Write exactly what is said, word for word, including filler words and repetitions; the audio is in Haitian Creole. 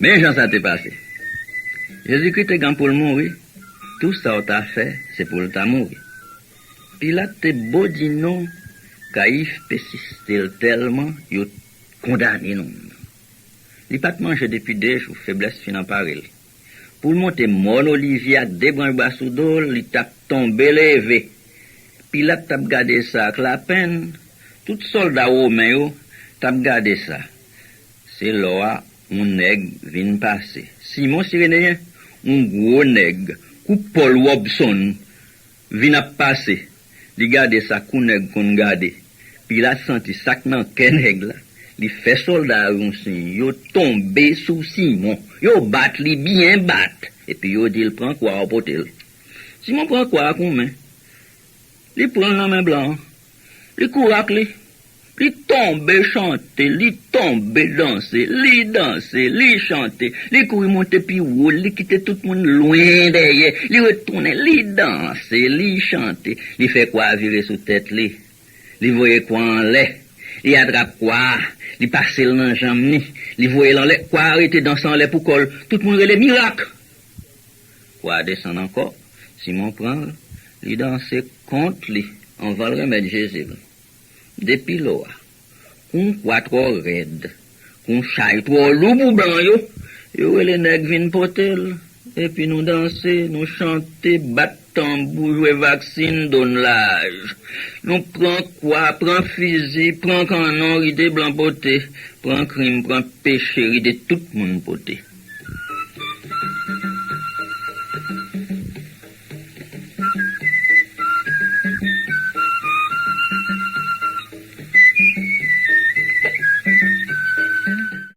Men jan sa te pase. Jezikri te gen pou l mouri, tou sa w ta fè, se pou l ta mouri. Pilat te bo di non, Kayif pesiste l tèlman yo kondane nonm nan. Li pa t manje depi de jou, feblès fin anpare l. Pou l monte mòn Olivye ak de branch bwa sou do l, li t ap tonbe leve. Pilat t ap gade sa ak lapenn, tout sòlda women yo t ap gade sa. Se lò a yon nèg vin pase. Simon Sireneyen, yon gwo nèg, kou Pòl Wòbsonn, vin ap pase. Li gade sa kou nèg konn gade. Pilat santi sa k nan kè nèg la. Li fè sòlda yo yon siy. Yo tonbe sou Simon. Yo bat li byen bat. Epi yo di l, "Pran kwa w, pote l." Simon pran kwa a ak yon men. Li pran l nan men blan an. Li kouri ak li. Li tonbe chante, li tonbe danse, li danse, li chante. Li kouri monte pi wo, li kite tout moun lwen dèyè. Li retounen, li danse, li chante. Li fè kwa a vire sou tèt li. Li voye kwa a anlè. Li atrap kwa a, li pase l nan janm ni. Li voye l anlè, kwa a rete danse anlè pou kò l. Tout moun rele mirak. Kwa a desann ankò. Simon pran l, li danse kont li anvan l renmèt Jezi l. Depi lò a, kou yon kwa twò rèd, kou yon chay twò lou pou blan yo, yo rele nèg vin pote l. Epi nou danse, nou chante, bat tanbou, jwe vaksin, donn laj. Nou pran kwa, pran fizi, pran kannon, ride blan pote, pran krim, pran peche, ride tout moun pote.